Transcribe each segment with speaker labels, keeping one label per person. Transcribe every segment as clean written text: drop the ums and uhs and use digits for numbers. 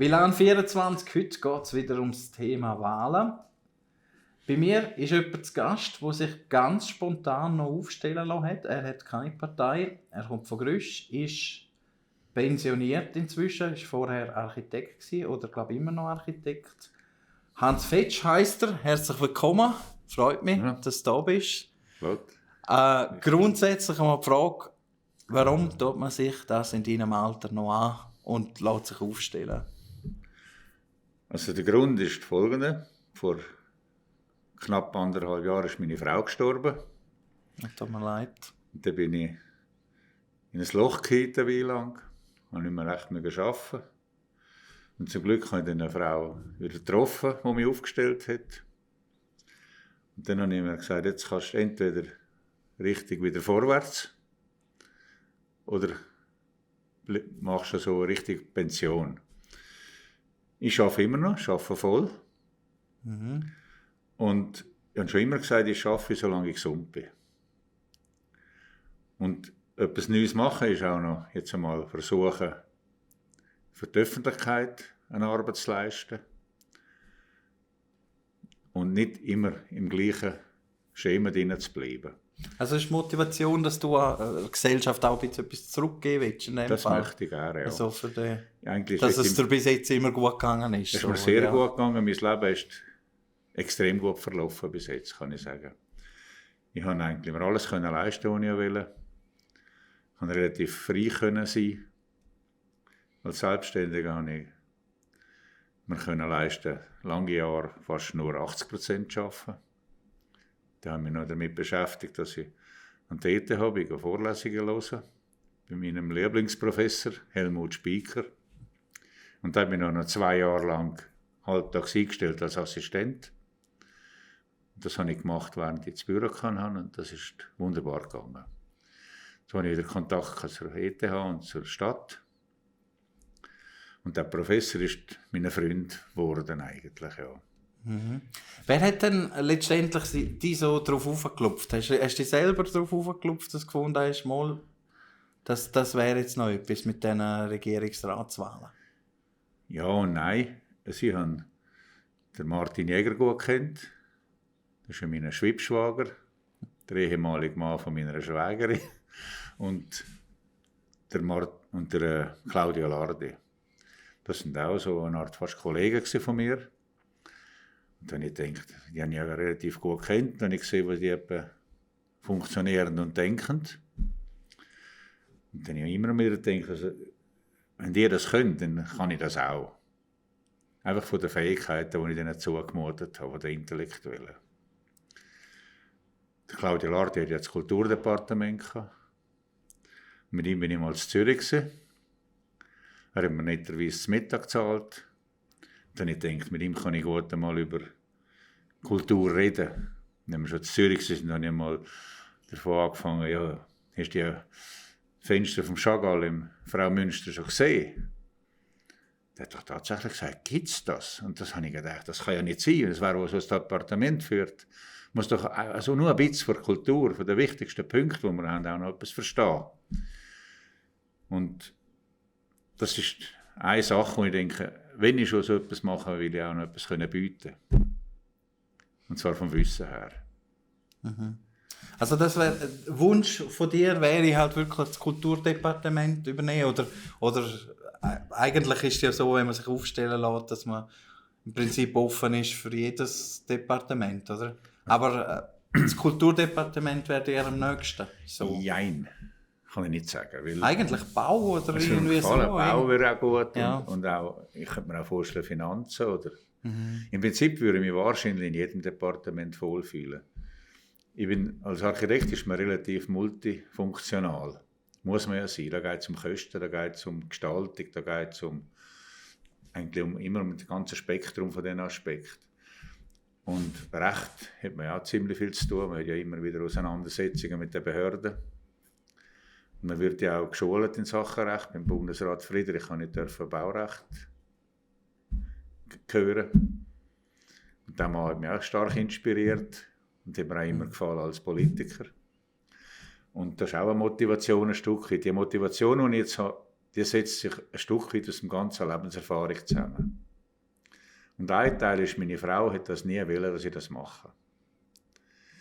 Speaker 1: Bilan 24, heute geht es wieder ums Thema Wahlen. Bei mir ist jemand zu Gast, der sich ganz spontan noch aufstellen lassen hat. Er hat keine Partei, er kommt von Grüsch, ist pensioniert inzwischen, war vorher Architekt gewesen, oder glaube immer noch Architekt. Hans Fetsch heisst er, herzlich willkommen, freut mich, dass du da bist. Grundsätzlich einmal die Frage, warum tut man sich das in deinem Alter noch an und lässt sich aufstellen?
Speaker 2: Also der Grund ist folgender. Vor knapp 1,5 Jahren ist meine Frau gestorben.
Speaker 1: Tut mir leid.
Speaker 2: Und dann bin ich in ein Loch gefallen, eine Weile lang. Ich konnte nicht mehr recht mehr arbeiten. Und zum Glück habe ich dann eine Frau wieder getroffen, die mich aufgestellt hat. Und dann habe ich mir gesagt, jetzt kannst du entweder richtig wieder vorwärts oder machst du so richtig Pension. Ich arbeite immer noch, arbeite voll. Mhm. Und ich habe schon immer gesagt, ich arbeite, solange ich gesund bin. Und etwas Neues machen ist auch noch jetzt einmal versuchen, für die Öffentlichkeit eine Arbeit zu leisten. Und nicht immer im gleichen Schema drin zu bleiben.
Speaker 1: Also ist die Motivation, dass du der Gesellschaft auch etwas zurückgeben willst?
Speaker 2: Das möchte ich gerne, ja.
Speaker 1: Also dass es dir bis jetzt immer gut gegangen ist.
Speaker 2: Es ist mir sehr gut gegangen. Mein Leben ist extrem gut verlaufen bis jetzt, kann ich sagen. Ich konnte eigentlich mir alles leisten, was ich wollte. Ich konnte relativ frei sein. Als Selbstständiger konnte ich mir leisten, lange Jahre fast nur 80% zu arbeiten. Da habe ich mich noch damit beschäftigt, dass ich an der ETH Vorlesungen höre, bei meinem Lieblingsprofessor Helmut Spieker. Und da habe ich mich noch 2 Jahre lang halbtags eingestellt als Assistent. Das habe ich gemacht, während ich ins Büro kam, und das ist wunderbar gegangen. So habe ich wieder Kontakt zur ETH und zur Stadt. Und der Professor ist mein Freund geworden eigentlich, ja.
Speaker 1: Mhm. Wer hat denn letztendlich dich so darauf aufgeklopft? Hast du dich selber darauf aufgeklopft, dass du gefunden hast, mal, das wäre jetzt noch etwas mit diesen Regierungsratswahlen?
Speaker 2: Ja und nein. Ich habe den Martin Jäger gut kennt. Das ist mein Schwibschwager, der ehemalige Mann von meiner Schwägerin. Und der Claudio Lardi. Das sind auch so eine Art fast Kollegen von mir. Und dann habe ich gedacht, die habe ich ja relativ gut gekannt. Dann habe ich gesehen, wie die funktionieren und denken. Und dann habe ich immer wieder gedacht, also, wenn die das können, dann kann ich das auch. Einfach von den Fähigkeiten, die ich denen zugemutet habe, von den Intellektuellen. Der Claudio Lardi hatte ja das Kulturdepartement gehabt. Mit ihm bin ich mal in Zürich gewesen. Er hat mir netterweise das Mittag gezahlt. Dann habe ich gedacht, mit ihm kann ich gut einmal über Kultur reden. Wenn wir schon in Zürich sind, habe ich mal davon angefangen, ja, hast du die Fenster vom Chagall im Frau Münster schon gesehen? Der hat doch tatsächlich gesagt, gibt es das? Und das habe ich gedacht, das kann ja nicht sein. Das wäre, was das Departement führt. Muss doch also nur ein bisschen von der Kultur, von den wichtigsten Punkten, die wir haben, auch noch etwas verstehen. Und das ist eine Sache, wo ich denke, wenn ich schon so etwas mache, will ich auch noch etwas bieten können. Und zwar vom Wissen her.
Speaker 1: Mhm. Also das wäre ein Wunsch von dir, wäre halt wirklich das Kulturdepartement übernehmen? Oder eigentlich ist es ja so, wenn man sich aufstellen lässt, dass man im Prinzip offen ist für jedes Departement, oder? Aber das Kulturdepartement wäre dir am nächsten. So.
Speaker 2: Nein, kann ich nicht sagen. Weil
Speaker 1: eigentlich Bau oder
Speaker 2: also
Speaker 1: irgendwie so.
Speaker 2: Bau wäre auch gut.
Speaker 1: Ja.
Speaker 2: Und auch, ich könnte mir auch vorstellen, Finanzen. Oder im Prinzip würde ich mich wahrscheinlich in jedem Departement wohlfühlen. Als Architekt ist man relativ multifunktional. Muss man ja sein. Da geht es um Kosten, da geht es um Gestaltung, da geht es immer um das ganze Spektrum von diesen Aspekten. Und Recht hat man ja auch ziemlich viel zu tun. Man hat ja immer wieder Auseinandersetzungen mit den Behörden. Und man wird ja auch geschult in Sachen Recht. Beim Bundesrat Friedrich habe ich Baurecht hören. Und der Mann hat mich auch stark inspiriert und hat mir auch immer gefallen als Politiker. Und das ist auch eine Motivation ein Stück. Die Motivation, die ich jetzt habe, die setzt sich ein Stück weit aus der ganzen Lebenserfahrung zusammen. Und ein Teil ist, meine Frau hat das nie wollen, dass ich das mache.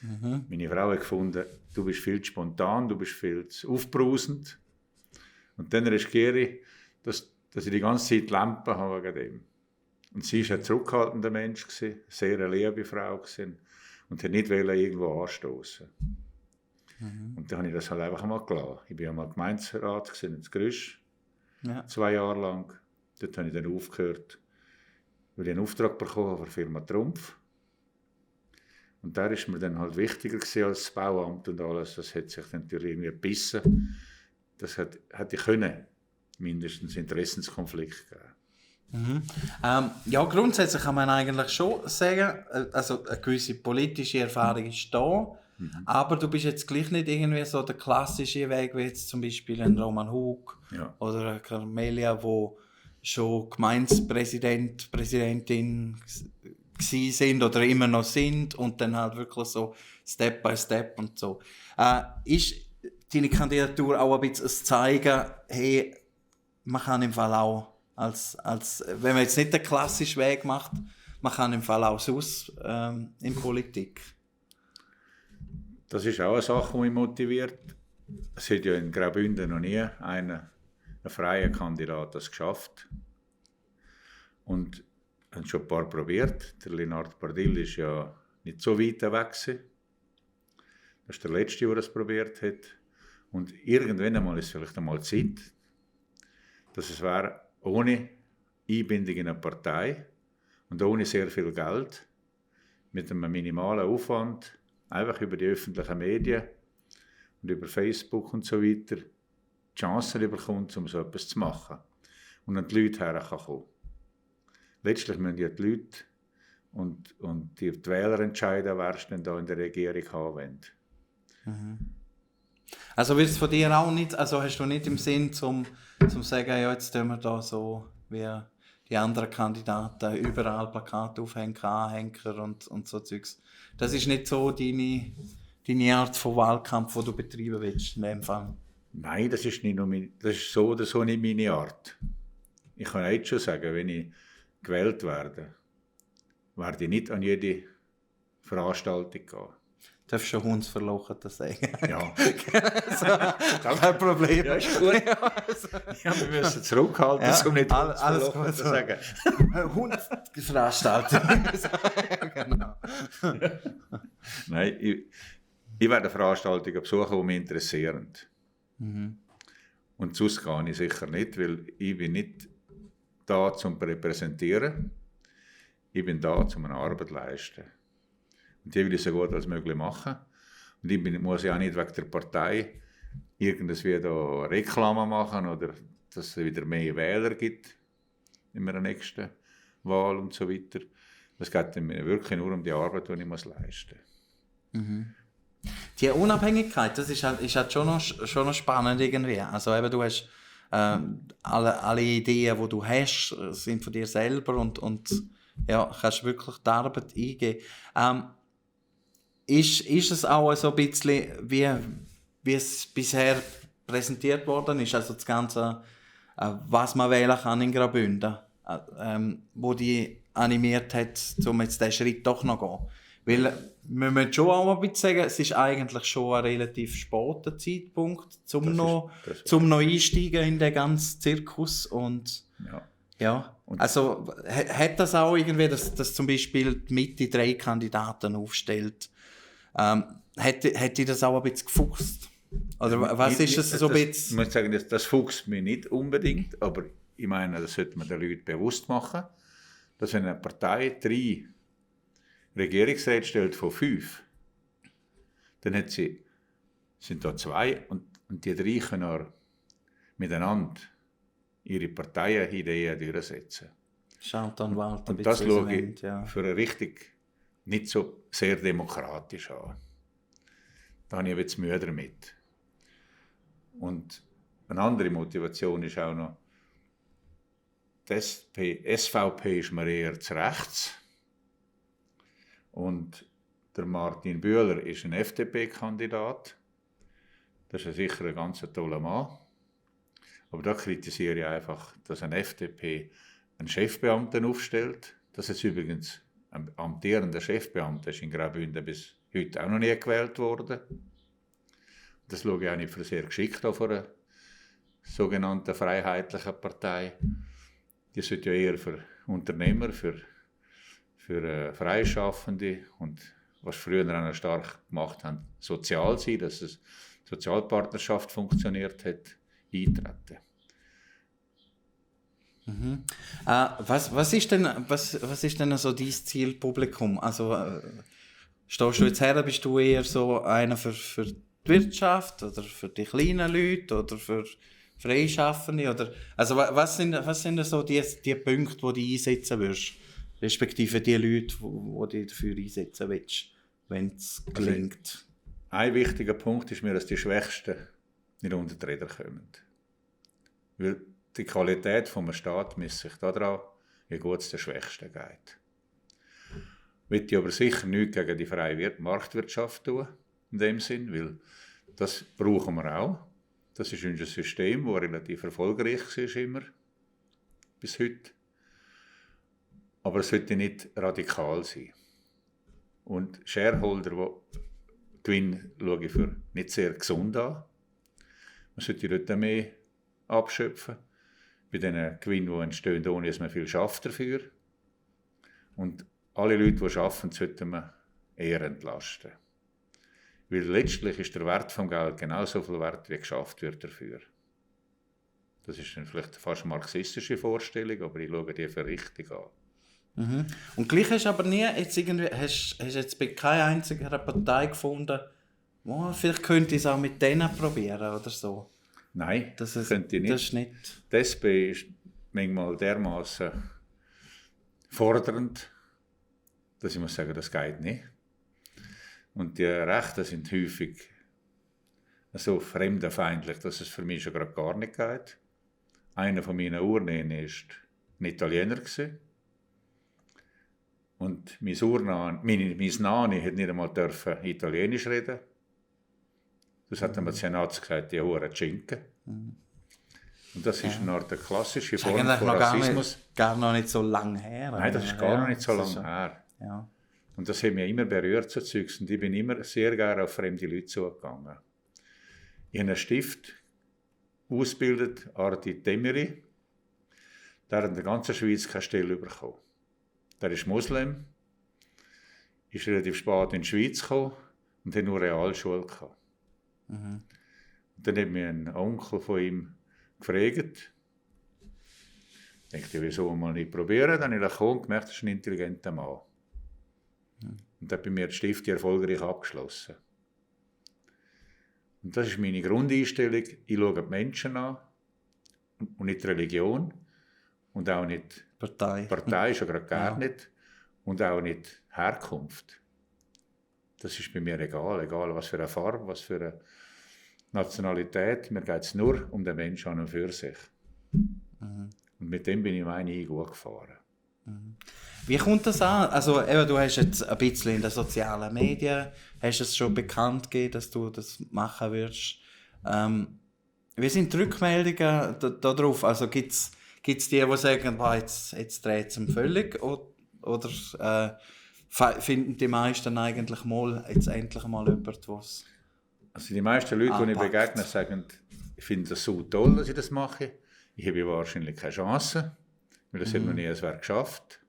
Speaker 2: Meine Frau hat gefunden, du bist viel zu spontan, du bist viel zu aufbrausend. Und dann riskiere ich, dass ich die ganze Zeit Lampen habe wegen dem. Und sie war ein zurückhaltender Mensch, eine sehr liebe Frau gewesen, und hat nicht irgendwo anstoßen. Und dann habe ich das halt einfach mal gelassen. Ich war einmal Gemeinderat in Grüsch, 2 Jahre lang. Dort habe ich dann aufgehört, weil ich einen Auftrag bekommen habe von der Firma Trumpf. Und da ist mir dann halt wichtiger gewesen als das Bauamt und alles. Das hat sich dann natürlich irgendwie gebissen. Das hätte ich können, mindestens Interessenskonflikt geben.
Speaker 1: Ja, grundsätzlich kann man eigentlich schon sagen, also eine gewisse politische Erfahrung ist da, aber du bist jetzt gleich nicht irgendwie so der klassische Weg, wie jetzt zum Beispiel ein Roman Hug oder eine Carmelia, wo schon Präsidentin gewesen sind oder immer noch sind und dann halt wirklich so Step by Step und so. Ist deine Kandidatur auch ein bisschen ein Zeigen, hey, man kann im Fall auch wenn man jetzt nicht den klassischen Weg macht, man kann im Fall auch sonst in Politik.
Speaker 2: Das ist auch eine Sache, die mich motiviert. Es hat ja in Graubünden noch nie ein freier Kandidat das geschafft. Und haben schon ein paar probiert. Der Linard Bardil ist ja nicht so weit weg gewesen. Das ist der Letzte, der das probiert hat. Und irgendwann einmal ist es vielleicht einmal Zeit, dass es wäre, ohne Einbindung in eine Partei und ohne sehr viel Geld, mit einem minimalen Aufwand, einfach über die öffentlichen Medien und über Facebook und so weiter, die Chancen bekommt, um so etwas zu machen. Und an die Leute herkommen. Letztlich müssen ja die Leute und die Wähler entscheiden, wer es denn da in der Regierung haben wollen.
Speaker 1: Also wird es von dir auch nicht, also hast du nicht im Sinn, zum sagen, ja, jetzt tun wir da so wie die anderen Kandidaten überall Plakate aufhängen, Anhänger und so Zeugs. Das ist nicht so deine Art von Wahlkampf, die du betreiben willst in dem Fall?
Speaker 2: Nein, das ist so oder so nicht meine Art. Ich kann jetzt schon sagen, wenn ich gewählt werde ich nicht an jede Veranstaltung gehen.
Speaker 1: Du darfst schon Hundsverlochert sagen.
Speaker 2: Ja.
Speaker 1: Kein Problem.
Speaker 2: Ja, ist gut. Wir müssen zurückhalten, um nicht
Speaker 1: alles gut
Speaker 2: zu sagen.
Speaker 1: Hundveranstaltung. Genau.
Speaker 2: Nein, ich werde Veranstaltungen besuchen, die mich interessieren. Und sonst gehe ich sicher nicht, weil ich bin nicht da zum Repräsentieren. Ich bin da, um eine Arbeit zu leisten. Und die will ich so gut als möglich machen. Und ich muss ja auch nicht wegen der Partei irgendwie da Reklame machen oder dass es wieder mehr Wähler gibt in der nächsten Wahl und so weiter. Es geht mir wirklich nur um die Arbeit, die ich leisten muss.
Speaker 1: Die Unabhängigkeit, das ist halt schon noch spannend irgendwie. Also eben, du hast alle Ideen, die du hast, sind von dir selber und ja, kannst wirklich die Arbeit eingeben. Ist es auch so ein bisschen, wie es bisher präsentiert worden ist, also das Ganze, was man wählen kann in Graubünden, wo die animiert hat, um jetzt diesen Schritt doch noch zu gehen. Weil wir müssen schon auch ein bisschen sagen, es ist eigentlich schon ein relativ später Zeitpunkt, zum noch einsteigen in den ganzen Zirkus. Und ja. Also hat das auch irgendwie, dass zum Beispiel die Mitte 3 Kandidaten aufstellt, hat die das auch ein bisschen gefuchst? Oder was ist das so ein bisschen?
Speaker 2: Ich muss sagen, das fuchst mich nicht unbedingt, aber ich meine, das sollte man den Leuten bewusst machen, dass wenn eine Partei 3 Regierungsräte stellt von 5, dann sind da 2 und die 3 können auch miteinander ihre Parteienideen durchsetzen.
Speaker 1: Schaut dann Walter.
Speaker 2: Und das schaue ich für eine richtig nicht so sehr demokratisch an. Da habe ich jetzt Mühe damit. Und eine andere Motivation ist auch noch, die SVP ist mir eher zu rechts. Und der Martin Bühler ist ein FDP-Kandidat. Das ist sicher ein ganz toller Mann. Aber da kritisiere ich einfach, dass eine FDP einen Chefbeamten aufstellt. Das ist übrigens ein amtierender Chefbeamter, ist in Graubünden bis heute auch noch nie gewählt worden. Das schaue ich auch nicht für sehr geschickt an von einer sogenannten freiheitlichen Partei. Die sollte ja eher für Unternehmer, für Freischaffende und was früher auch noch stark gemacht haben, sozial sein, dass es Sozialpartnerschaft funktioniert hat, eintreten.
Speaker 1: Mhm. Was ist denn so dein Zielpublikum? Also stehst du jetzt her, bist du eher so einer für die Wirtschaft oder für die kleinen Leute oder für Freischaffende? Oder, also was sind denn so die Punkte, die du einsetzen würdest? Respektive die Leute, die du dafür einsetzen willst, wenn es gelingt?
Speaker 2: Ein wichtiger Punkt ist mir, dass die Schwächsten nicht unter die Räder kommen. Weil die Qualität des Staates misst sich daran, wie gut es den Schwächsten geht. Ich will aber sicher nichts gegen die freie Marktwirtschaft tun, in dem Sinn, weil das brauchen wir auch. Das ist unser System, das relativ erfolgreich ist immer, bis heute. Aber es sollte nicht radikal sein. Und Shareholder, die Gewinn schaue ich für nicht sehr gesund an. Man sollte dort mehr abschöpfen. Bei den Gewinnen, die entstehen, ohne dass man viel schafft dafür. Und alle Leute, die arbeiten, sollten wir eher entlasten. Weil letztlich ist der Wert des Geld genauso viel wert, wie geschafft wird dafür. Das ist dann vielleicht fast eine marxistische Vorstellung, aber ich schaue die für richtig an.
Speaker 1: Mhm. Und gleich hast du aber nie hast jetzt bei keiner einzigen Partei gefunden, oh, vielleicht könnte ich es auch mit denen probieren oder so.
Speaker 2: Nein, das könnte ich nicht.
Speaker 1: Das ist nicht.
Speaker 2: Die SP ist manchmal dermaßen fordernd, dass ich muss sagen, das geht nicht. Und die Rechten sind häufig so fremdenfeindlich, dass es für mich schon gerade gar nicht geht. Einer von meinen Urnehmen war ein Italiener. Und mein Nani hat nicht einmal Italienisch reden. Das hat mir Senat gesagt, die Hure Schinken. Und das ist eine Art klassische Form von Rassismus.
Speaker 1: Gar noch nicht so lange her.
Speaker 2: Nein, das ist gar noch nicht so lange her.
Speaker 1: Ja.
Speaker 2: Und das hat mich immer berührt, so Zeugs. Und ich bin immer sehr gerne auf fremde Leute zugegangen. Ich habe einen Stift ausgebildet, Arti Temiri. Der hat in der ganzen Schweiz keine Stelle bekommen. Der ist Muslim, ist relativ spät in die Schweiz gekommen und hat nur Realschule gehabt. Mhm. Und dann hat mich ein Onkel von ihm gefragt. Ich dachte, wieso mal nicht probieren? Dann habe ich gekommen und gemerkt, das ist ein intelligenter Mann. Mhm. Und dann hat bei mir die Stifte erfolgreich abgeschlossen. Und das ist meine Grundeinstellung. Ich schaue die Menschen an und nicht die Religion und auch nicht Partei schon gerade gar nicht und auch nicht Herkunft. Das ist bei mir egal was für eine Farbe, was für eine Nationalität. Mir geht es nur um den Menschen an und für sich. Mhm. Und mit dem bin ich meine gut gefahren.
Speaker 1: Mhm. Wie kommt das an? Also eben, du hast jetzt ein bisschen in den sozialen Medien, hast es schon bekannt gegeben, dass du das machen wirst. Wie sind die Rückmeldungen darauf? Also gibt es die sagen, jetzt dreht es völlig? Oder finden die meisten eigentlich jetzt endlich mal jemand, was
Speaker 2: also die meisten Leute, die ich begegne, sagen, ich finde das so toll, dass ich das mache. Ich habe wahrscheinlich keine Chance, weil das hat noch nie ein Werk geschafft.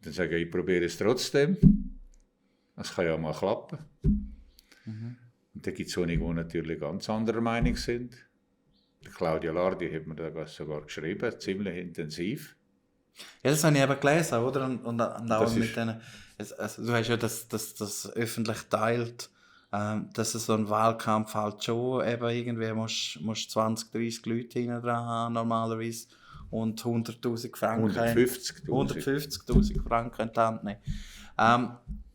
Speaker 2: Dann sage ich probiere es trotzdem. Das kann ja mal klappen. Mhm. Und dann gibt es einige, die natürlich ganz anderer Meinung sind. Claudia Lardi hat mir da sogar geschrieben, ziemlich intensiv.
Speaker 1: Ja, das habe ich eben gelesen, oder? Und auch mit denen. Also, du hast ja das öffentlich teilt, dass es so ein Wahlkampf halt schon eben irgendwie musst 20, 30 Leute hinten dran haben, normalerweise. Und 100'000 Franken. 150'000 Franken in die Hand nehmen.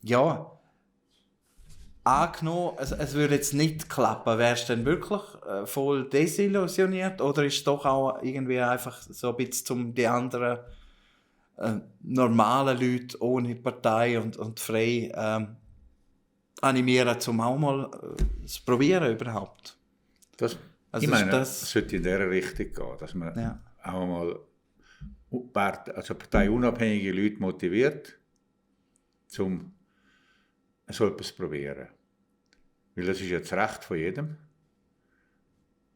Speaker 1: Ja. Angenommen, es würde jetzt nicht klappen, wärst du dann wirklich voll desillusioniert oder ist es doch auch irgendwie einfach so ein bisschen die anderen normalen Leute ohne Partei und frei animieren, um auch mal zu probieren überhaupt?
Speaker 2: Das
Speaker 1: Also
Speaker 2: ich meine,
Speaker 1: das...
Speaker 2: es sollte in dieser Richtung gehen, dass man
Speaker 1: Ja.
Speaker 2: auch mal parteiunabhängige Leute motiviert, um so etwas zu probieren. Weil das ist ja das Recht von jedem,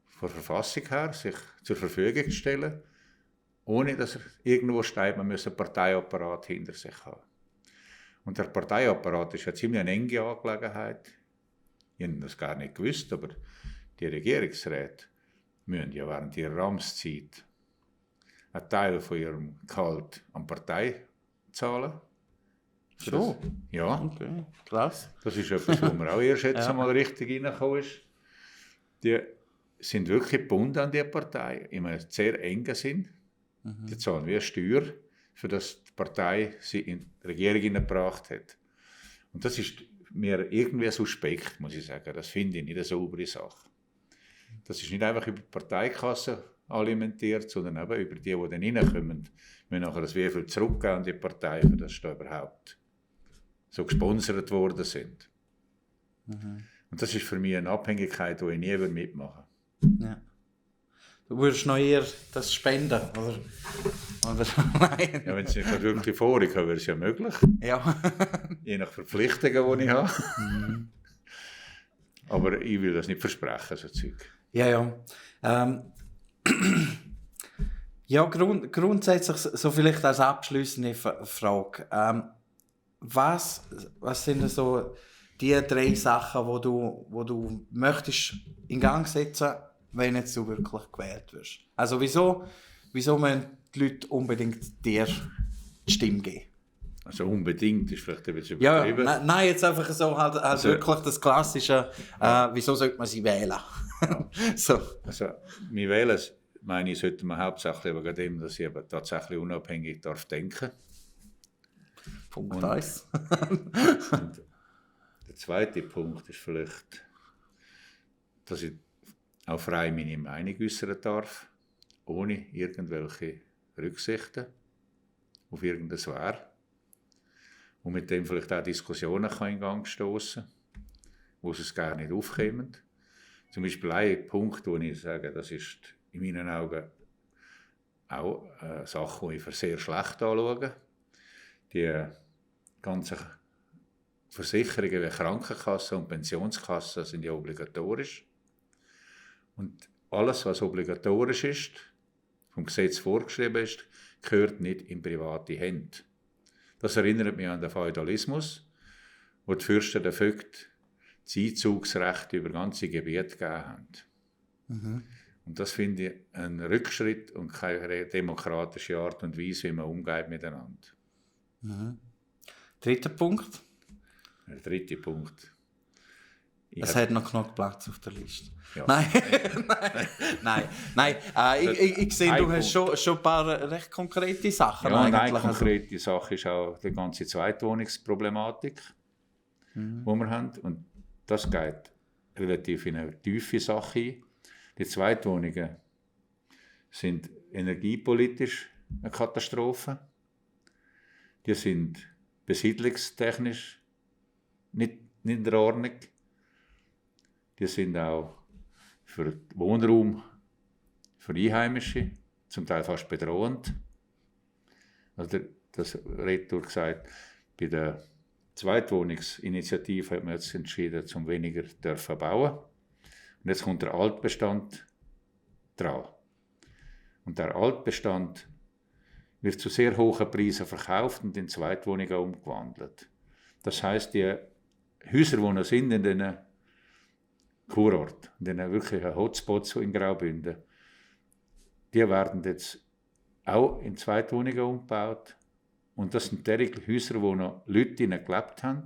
Speaker 2: von der Verfassung her, sich zur Verfügung zu stellen, ohne dass er irgendwo steht, man muss einen Parteiapparat hinter sich haben. Und der Parteiapparat ist ja ziemlich eine enge Angelegenheit. Ich habe das gar nicht gewusst, aber die Regierungsräte müssen ja während ihrer Amtszeit einen Teil von ihrem Gehalt an die Partei zahlen.
Speaker 1: So?
Speaker 2: Ja.
Speaker 1: Okay, krass.
Speaker 2: Das ist etwas, wo man auch erst jetzt
Speaker 1: Ja.
Speaker 2: einmal richtig reingekommen ist. Die sind wirklich gebunden an die Partei, in einem sehr engen Sinn. Die zahlen wie eine Steuer, für das die Partei sie in die Regierung gebracht hat. Und das ist mir irgendwie suspekt, muss ich sagen. Das finde ich nicht eine saubere Sache. Das ist nicht einfach über die Parteikasse alimentiert, sondern eben über die dann reinkommen. Wir nachher das wie viel zurückgeben an die Partei, für das da überhaupt so gesponsert worden sind. Und das ist für mich eine Abhängigkeit, die ich nie mitmachen würde.
Speaker 1: Ja. Du würdest noch eher das spenden, oder? Nein.
Speaker 2: Ja, wenn es nicht wirklich vorkommt, wäre es ja möglich.
Speaker 1: Ja.
Speaker 2: Je nach Verpflichtungen, die ich habe. Aber ich will das nicht versprechen, so Zeug.
Speaker 1: Ja. Ja, grundsätzlich, so vielleicht als abschließende Frage. Was sind so die 3 Sachen, wo du möchtest in Gang setzen, wenn jetzt du wirklich gewählt wirst? Also wieso müssen die Leute unbedingt dir die Stimme geben?
Speaker 2: Also unbedingt ist vielleicht ein bisschen
Speaker 1: Ja,
Speaker 2: übertrieben.
Speaker 1: nein, jetzt einfach so halt also wirklich das Klassische, wieso sollte man sie wählen? So.
Speaker 2: Also, wir wählen, meine ich, sollte man hauptsächlich wegen dem, dass ich eben tatsächlich unabhängig darf denken.
Speaker 1: Punkt 1.
Speaker 2: Und der zweite Punkt ist vielleicht, dass ich auch frei meine Meinung äußern darf, ohne irgendwelche Rücksichten auf irgendein Wer. Und mit dem vielleicht auch Diskussionen in Gang stoßen kann, wo es gar nicht aufkommen. Zum Beispiel ein Punkt, wo ich sage, das ist in meinen Augen auch eine Sache, die ich für sehr schlecht anschaue. Die ganzen Versicherungen wie Krankenkassen und Pensionskassen sind ja obligatorisch. Und alles, was obligatorisch ist, vom Gesetz vorgeschrieben ist, gehört nicht in private Hände. Das erinnert mich an den Feudalismus, wo die Fürsten der Vögte das Einzugsrecht über ganze Gebiete gegeben haben. Und das finde ich ein Rückschritt und keine demokratische Art und Weise, wie man umgeht miteinander.
Speaker 1: Dritter Punkt.
Speaker 2: Der dritte Punkt.
Speaker 1: Es hat noch genug Platz auf der Liste.
Speaker 2: Ja.
Speaker 1: Nein. Ich sehe, du hast schon ein paar recht konkrete Sachen.
Speaker 2: Ja, und
Speaker 1: eigentlich.
Speaker 2: eine konkrete Sache ist auch die ganze Zweitwohnungsproblematik, die wir haben. Und das geht relativ in eine tiefe Sache ein. Die Zweitwohnungen sind energiepolitisch eine Katastrophe. Die sind besiedlungstechnisch nicht in der Ordnung. Die sind auch für den Wohnraum, für Einheimische, zum Teil fast bedrohend. Also das Retour gesagt, bei der Zweitwohnungsinitiative hat man jetzt entschieden, zum weniger dürfen bauen. Und jetzt kommt der Altbestand dran. Und der Altbestand wird zu sehr hohen Preisen verkauft und in Zweitwohnungen umgewandelt. Das heisst, die Häuser, die noch sind in diesen Kurorten, in diesen wirklichen Hotspots in Graubünden, die werden jetzt auch in Zweitwohnungen umgebaut. Und das sind die Häuser, wo noch Leute gelebt haben,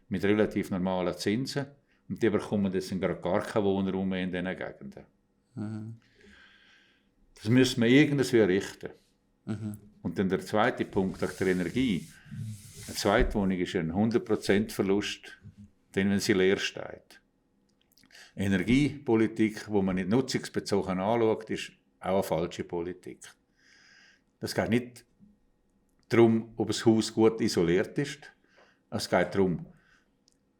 Speaker 2: mit relativ normalen Zinsen. Und die bekommen jetzt gar keinen Wohnraum mehr in diesen Gegenden. Das müssen wir irgendwie richten. Und dann der zweite Punkt nach der Energie. Eine Zweitwohnung ist ein 100% Verlust, wenn sie leer steht. Energiepolitik, die man nicht nutzungsbezogen anschaut, ist auch eine falsche Politik. Es geht nicht darum, ob das Haus gut isoliert ist. Es geht darum,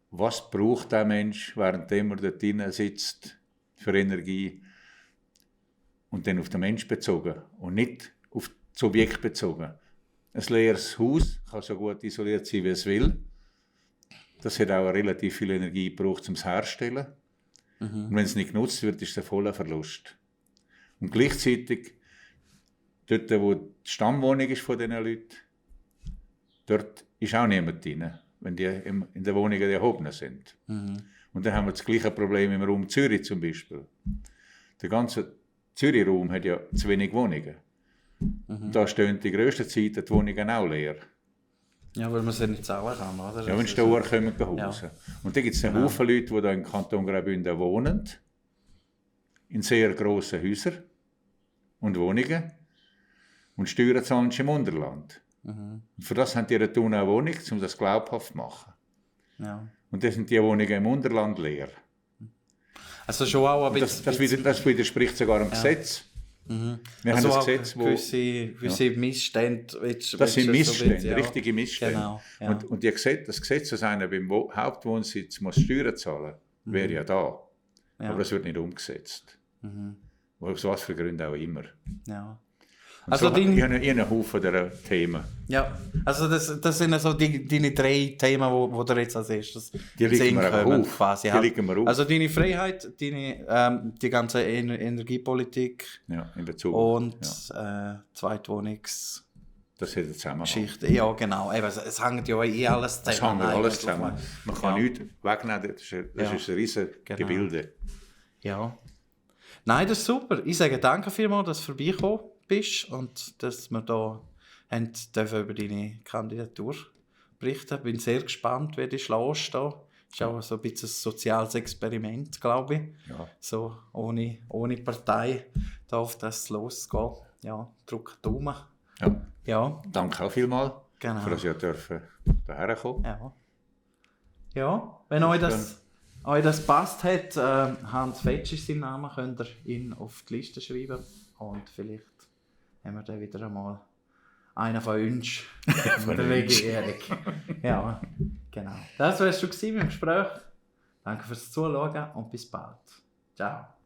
Speaker 2: was braucht der Mensch, während er dort drin sitzt, für Energie. und dann auf den Mensch bezogen und nicht auf das Objekt bezogen. Ein leeres Haus kann so gut isoliert sein, wie es will. Das hat auch relativ viel Energie gebraucht, um es herzustellen. Und wenn es nicht genutzt wird, ist es ein voller Verlust. Und gleichzeitig, dort, wo die Stammwohnung ist von diesen Leuten, dort ist auch niemand drin, wenn die in den Wohnungen erhoben sind. Und dann haben wir das gleiche Problem im Raum Zürich zum Beispiel. Der ganze Zürich-Raum hat ja zu wenig Wohnungen. Und da stehen die grösste Zeit die Wohnungen auch leer.
Speaker 1: Ja, weil man sie nicht zahlen kann, oder?
Speaker 2: Ja, wenn Stauer kommen, hausen. Und dann gibt es einen Haufen Leute, die hier im Kanton Graubünden wohnen, in sehr grossen Häusern und Wohnungen, und Steuern zahlen sie im Unterland. Und für das haben die eine Wohnung, um das glaubhaft zu machen.
Speaker 1: Ja.
Speaker 2: Und dann sind die Wohnungen im Unterland leer.
Speaker 1: Also schon auch ein bisschen...
Speaker 2: Das widerspricht sogar dem Gesetz. Wir
Speaker 1: also
Speaker 2: haben ein Gesetz, wo...
Speaker 1: gewisse Missstände...
Speaker 2: Das sind Missstände, richtige Missstände.
Speaker 1: Genau, ja.
Speaker 2: Und das Gesetz, dass einer beim Hauptwohnsitz muss Steuern zahlen muss, wäre ja da.
Speaker 1: Ja.
Speaker 2: Aber das wird nicht umgesetzt. Aus was für Gründen auch immer.
Speaker 1: Ja.
Speaker 2: Und
Speaker 1: Also
Speaker 2: so, ich habe einen Haufen dieser Themen.
Speaker 1: Ja, also das sind so deine 3 Themen, wo dir jetzt als erstes
Speaker 2: Die liegen mir auch auf.
Speaker 1: quasi.
Speaker 2: Die liegen mir auf.
Speaker 1: Also deine Freiheit, die ganze Energiepolitik
Speaker 2: Ja, in Bezug.
Speaker 1: und Zweitwohnungsgeschichte.
Speaker 2: Das hat zusammen.
Speaker 1: Ja, genau. Eben, es hängt ja alles zusammen.
Speaker 2: Es hängt alles zusammen. Man kann nichts wegnehmen, das ist ein riesiges Gebilde.
Speaker 1: Ja. Nein, das ist super. Ich sage danke vielmals, dass du vorbeigekommen bist und dass wir da über deine Kandidatur berichten. Ich bin sehr gespannt, wie die schlägst. Das ist auch so ein bisschen ein soziales Experiment, glaube ich.
Speaker 2: Ja.
Speaker 1: So ohne Partei da auf das losgehen. Ja, drück die Daumen.
Speaker 2: Ja.
Speaker 1: Ja.
Speaker 2: Danke auch vielmals,
Speaker 1: Genau.
Speaker 2: für das ihr hierher kommen.
Speaker 1: Ja. Ja, wenn euch das passt hat, Hans Fetsch ist sein Name, könnt ihr ihn auf die Liste schreiben und vielleicht haben wir dann wieder einmal einen von uns von der Regierung. Ja, genau. Das war es schon mit dem Gespräch. Danke fürs Zuschauen und bis bald. Ciao.